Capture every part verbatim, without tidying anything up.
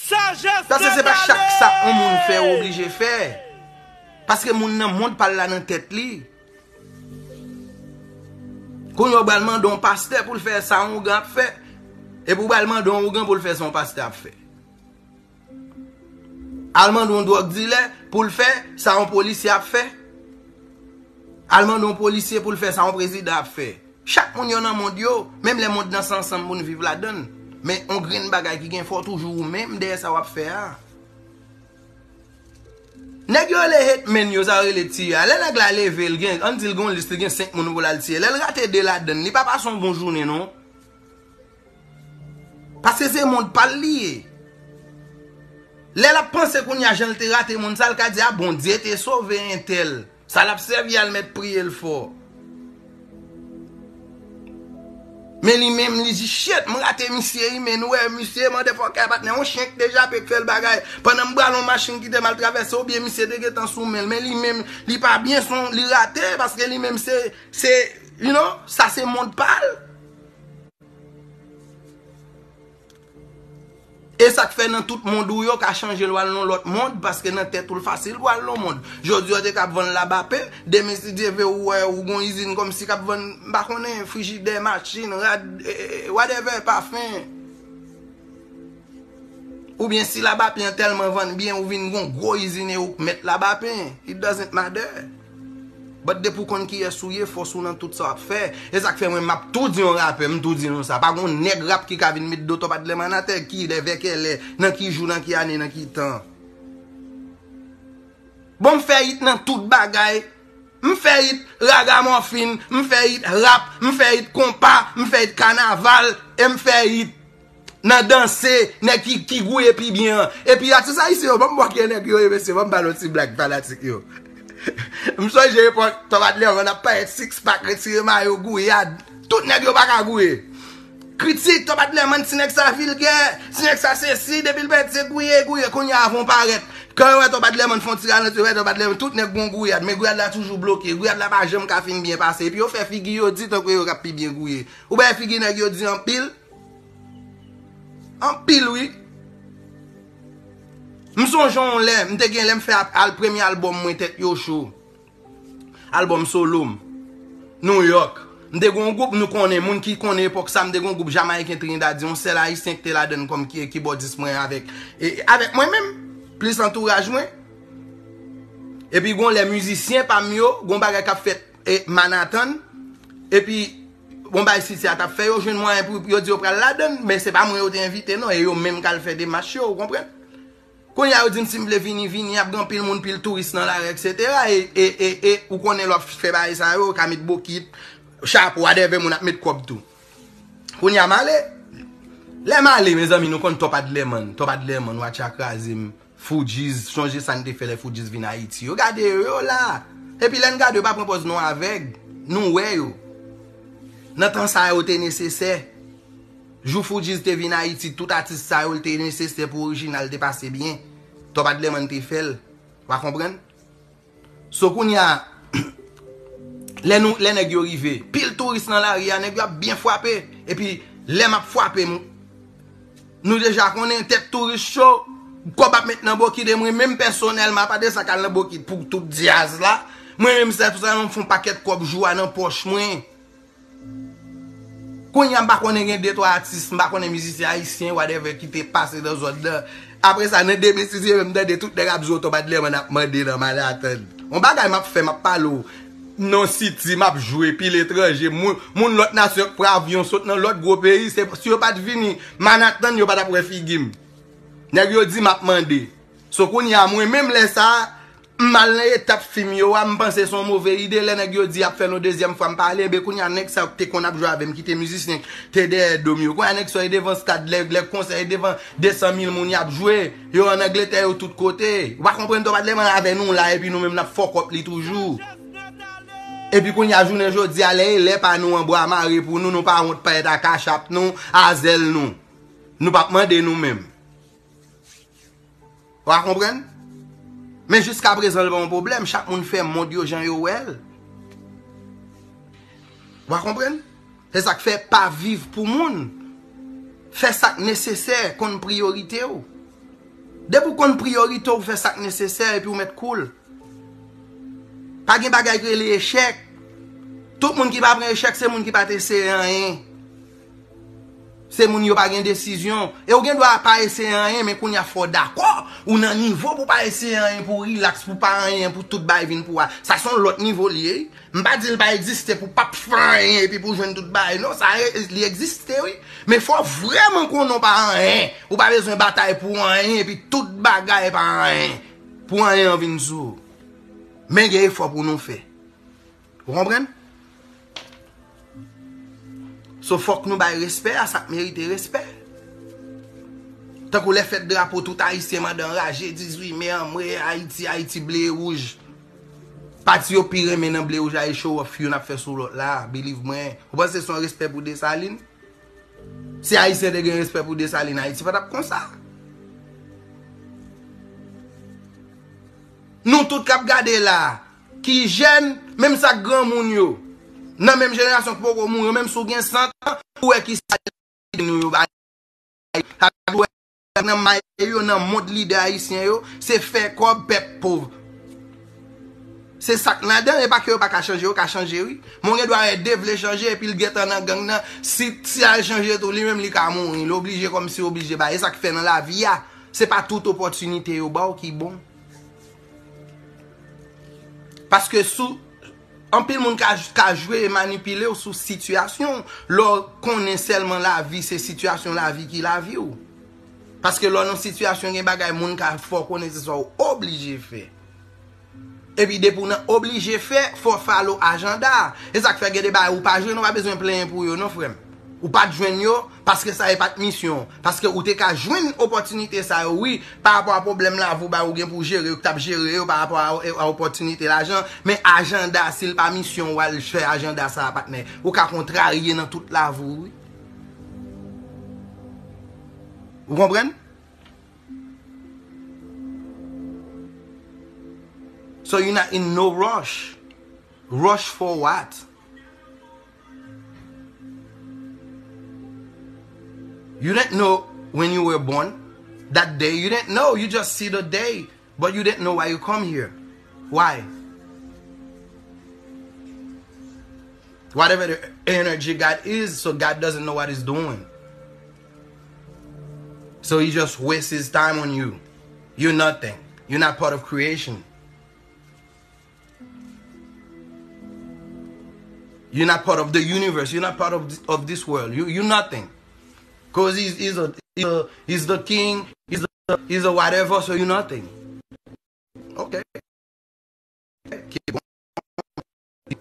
Paske se pa chak sa yon moun fè ou oblije fè. Paske moun nan mond pa l la nan tèt li. Kounye a w pral mande yon pastè pou l fè sa yon ougan ap fè. Epi w pral mande yon ougan pou l fè sa yon pastè ap fè. Al mande yon dwòg dilè pou l fè sa yon polisye ap fè. Al mande yon polisye pou l fè sa yon prezidan ap fè. Chak moun yo nan mond yo, menm lè mond nan se ansanm pou n viv ladan l. Men yon grenn bagay ki gen fò toujou ou menm dèyè sa w ap fè a. Nèg yo rele hitman yo, sa yo rele tiye a. Lè nèg la leve, l gen, ann di l gen yon lis, li gen senk moun pou l al tiye. Lè l rate de ladan l, li pa pase yon bon jounen non. Paske se mond pa l li ye. Lè l ap panse kounye a jan l te rate moun sa, l ka di a Bondye te sove entèl. Sa l ap sèvi a l mèt priye l fò. Men li menm li di shit, m rate misye wi, men nou wè misye motherfucker patnè yon chen k deja pèk fè l bagay. Pandan m pral yon machin ki te mal travèse oubyen misye te gentan sou men l, men li menm li pa byen son li rate paske li menm se, se, you know, sa se mond pa l. E sa k fè nan tout mond ou yo ka chanje l w al nan lòt mond, paske nan tèt ou l fasil pou al nan mond. Jodi a w te ka ap vann labapen, demen si Dye vle ou wè ou gon izin kòmsi k ap vann, m pa konnen, frijidè, machin, rad, e, e, whatever, pafen. Oubyen si labapen an tèlman vann byen ou vin gon gwo izin e ou k mèt labapen, it doesn't matter. But depi w konn kiyès ou ye, fòs ou nan tout sa w ap fè. E sa k fè mwen m ap tou di yon rapè, m tou di nou sa. Pa gon nèg rap ki ka vin met do Tòpadlèman atè, ki lè, vè kèlè, nan ki jou, nan ki ane, nan ki tan. Bon, m fè hit nan tout bagay. M fè hit ragamòfin, m fè hit rap, m fè hit konpa, m fè hit kanaval, e m fè hit nan danse, nèg ki, ki gouye pi byen an. Epi atis ayisyen yo, ban m bòkè nèg yo ye, mesye, ban m ba l yon ti blag fanatik yo. M sonje epòk Tòpadlèman ap parèt six pack, retire mayo, gouyad. Tout nèg yo pa ka gouye. Kritik, Tòpadlèman, ti nèg sa vilgè, ti nèg sa sesi, depi l parèt se gouye, gouye, kounye a avan w parèt. Kan yo wè Tòpadlèman fè yon ti ralanti, yo wè Tòpadlèman, tout nèg gon gouyad, men gouyad la toujou bloke, gouyad la pa janm ka fin byen pase, epi yo fè figi yo di tankou yo k ap pi byen gouye. Ou pa wè figi nèg yo di anpil? Anpil wi. M sonje yon lè, m te gen lè m fè al premye albòm mwen Tèt Yo Cho. Albòm solo m. New York. M te gen yon gwoup nou konnen, moun ki konnen epòk sa, m te gen yon gwoup jamayiken trinidadyen, yon sèl ayisyen ki te ladan l kòm ki, kibòdis mwen avèk, e, avèk mwen menm, plis antouraj mwen. Epi gon lè mizisyen pa m yo, gon bagay k ap fèt, e, Manhattan. Epi Bon, bay siti a t ap fè, yo jwenn mwayen pou yo di yo pral ladan l, men se pa mwen yo te envite non, e yo menm k al fè demach yo, ou konprann? Kounye a yo di m si m vle vini, vini, ap gen anpil moun, pil touris nan lari, etsetera. E, e, e, e ou konnen lè w ap fè bagay sa yo, yo ka met bokit, chapo, whatever, moun ap met kòb tou. Kounye a m ale. Lè m ale, mezanmi, nou konn Tòpadlèman, Tòpadlèman, watcha kraze m. Fugees, sonje sa n te fè lè Fugees vin Ayiti. Yo gade yo, yo la. Epi lè n gade yo, pa pran pòz nou avèg. Nou wè yo. Nan tan sa yo te nesesè. Jou Fugees te vin Ayiti, tout atis sa yo, l te nesesè pou orijinal te pase byen. Tòpadlèman te fè l. Ou pa konprann? So kounye a, lè nou, lè nèg yo rive, pil touris nan lari a, nèg yo ap byen frape. Epi lè m ap frape, m, nou deja konnen tèt touris cho, kòb ap met nan bokit, e mwen menm pèsonèlman, apa de sa k al nan bokit pou tout djaz la, mwen menm sèl pou sa m fè yon pakèt kòb jou a nan pòch mwen. Kounye a m pa konnen gen de twa atis, m pa konnen mizisyen ayisyen, whatever, ki te pase nan zòn nan. Apre sa, nan de mil sis, m tande tout nèg ap jwe Tòpadlèman ap mande nan Manhattan. Yon bagay m ap fè, m ap pale w. Non siti, m ap jwe, pil etranje, moun, moun lòt nasyon k pran avyon sot nan lòt gwo peyi, se, si yo pa t vini Manhattan, yo pa t ap wè figi m. Nèg yo di m ap mande. So kounye a, mwen menm lè sa a, m al nan etap fim yo a, m panse se yon move ide, lè nèg yo di y ap fè l yon dezyèm fwa, m pa ale, enben kounye a nèg sa yo ki te konn ap jwe avè m, ki te mizisyen, te dèyè do m yo. Kounye a nèg sa yo e devan stad, lè, lè konsè e devan de san mil moun y ap jwe, yo ann Angletè, yo tout kote. Ou pa konprann Tòpadlèman avè nou la, epi nou menm n ap fuck up li toujou. Epi kounye a jounen jodi a, lè e lè pa nou an bwa mare pou nou, nou pa wont parèt a kachap nou, a zèl nou. Nou p ap mande nou menm. Ou a konprann? Men jiskaprezan, l pa yon pwoblèm. Chak moun fè mond yo jan yo wè l. Ou a konprann? Se sa k fè pa viv pou moun. Fè sa k nesesè, konn priyorite w. Depi w konn priyorite w, fè sa k nesesè epi w mèt cool. Pa gen bagay ki rele echèk. Tout moun ki pa pran echèk, se moun ki pa t eseye anyen. Se moun yo pa gen desizyon. E w gen dwa pa eseye anyen, men kounye a fò w dakò. Ou nan nivo pou w pa eseye anyen, pou w rilaks, pou w pa anyen, pou tout bagay vin pou w a. Sa se yon lòt nivo li ye. M pa di l pa egziste pou w p ap fè anyen epi pou w jwenn tout bagay. Non, sa e- li egziste, wi. Men fò w vrèman konnen w pa anyen. Ou pa bezwen batay pou anyen epi tout bagay pa anyen. Pou anyen an vin sou ou. Men gen efò pou nou fè. Ou konprann? So fòk nou bay respè a sa k merite respè. Tankou lè fèt drapo, tout ayisyen mande anraje, dizuit me, anmwe, Ayiti, Ayiti ble e wouj. Pati yo pi renmen nan ble wouj a e show off youn ap fè sou lòt la, believe mwen. Ou panse se yon respè pou Desalin? Si Ayisyen te gen respè pou Desalin, Ayiti pa t ap konsa. Nou tout k ap gade la, ki jèn, menm sa k granmoun yo, nan menm jenerasyon ki poko mouri, menm si w gen san tan, ou wè ki sa nou yo bay. Sa vle di, ou wè, nan may yo, nan mond lidè ayisyen yo, se fè kòb pèp pòv. Se sa k ladan, e pa ke yo pa ka chanje, yo ka chanje, wi. Men w gen dwa wè de vle chanje, epi l gentan nan gang nan. Si, si al chanje tou, li menm li ka mouri, li oblije kòmsi oblije bay. E sa k fè nan lavi a, se pa tout opòtinite yo ba w ki bon. Paske sou, anpil moun ka, ka jwe e manipile w sou sitiyasyon. Lè w konnen sèlman lavi, se sitiyasyon lavi ki lavi w. Paske lè w nan sitiyasyon gen bagay moun ka fè w konnen se sa w oblije fè. Epi depi w nan oblije fè, fò w follow ajanda. E sa k fè gen de bagay ou pa jwenn, ou pa bezwen plenyen pou yo non, frè m. Ou pa t jwenn yo, paske sa e pa t misyon w. Paske ou te ka jwenn opòtinite sa yo, wi, pa rapò a pwoblèm lavi w ba ou gen pou jere, ou t ap jere yo pa rapò a, a opòtinite lajan. Men ajanda, si l pa misyon w al fè ajanda sa a, patnè, ou ka kontrarye nan tout lavi w, wi. Ou konprann? So you're not in no rush. Rush for what? You didn't know when you were born. That day, you didn't know. You just see the day, but you didn't know why you come here. Why? Whatever the energy God is, so God doesn't know what he's doing. So he just wastes his time on you. You're nothing. You're not part of creation. You're not part of the universe. You're not part of, of this world. You, you're nothing. Because he's, he's, a, he's, a, he's the king. He's, a, he's a whatever, so you're nothing. Okay. Keep on.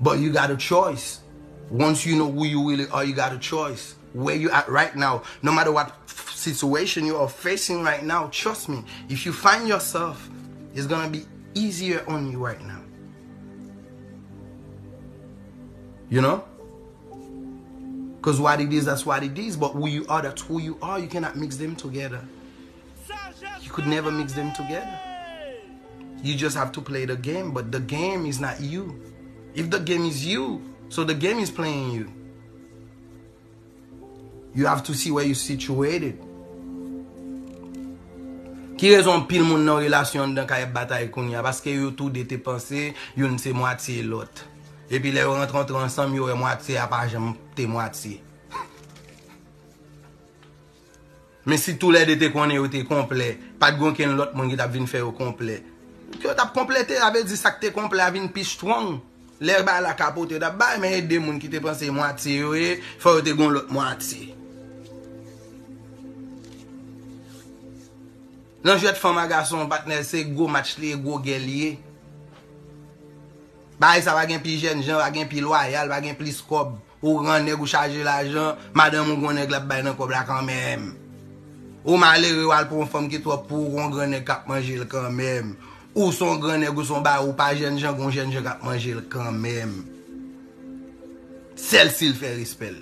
But you got a choice. Once you know who you really are, you got a choice. Where you at right now, no matter what situation you are facing right now, trust me, if you find yourself, it's gonna be easier on you right now. You know? Because what it is, that's what it is. But who you are, that's who you are. You cannot mix them together. You could never mix them together. You just have to play the game, but the game is not you. If the game is you, so the game is playing you. You have to see where you situated. Ki rezon anpil moun nan relasyon anndan kay ap batay kounye a? Paske yo tou de te panse youn se mwatye lòt. Epi lè yo rantre antre ansanm, yo wè mwatye a pa janm te mwatye. Men si toulède te konnen yo te konplè, pa t gen okenn lòt moun ki t ap vin fè yo konplè. Ke yo t ap konplete, sa vle di sa k te konplè a vin pi strong. Lè bagay la kapote, yo t ap bay, men e de moun ki te panse mwatye yo ye, fò yo te gen yon lòt mwatye. Nan jwèt fanm a gason, patnè, se gwo match li ye, gwo gè li ye. Bagay sa pa gen pi jènjan, pa gen pi lwayal, pa gen plis kòb. Ou grannèg, ou chaje lajan, madanm ou granèg l ap bay nan kòb la kanmenm. Ou malere, w al pran yon fanm ki twòp pou ou, gon grannèg k ap manje l kanmenm. Ou se yon grannèg, ou se yon bagay, ou pa jènjan, gon jènjan k ap manje l kanmenm. Sèl si l fè respè l.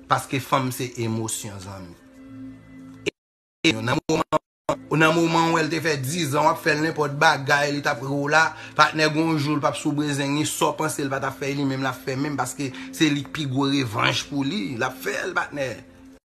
Paske fanm se emosyon, zanmi. Nan moman, nan moman w wè l te fè diz an, w ap fè l nenpòt bagay, li t ap re w la, patnè, gon jou l p ap soubre zeng li, sa w panse l pa t ap fè, li menm l ap fè menm, paske se li k pi gwo revanj pou li, l ap fè l, patnè.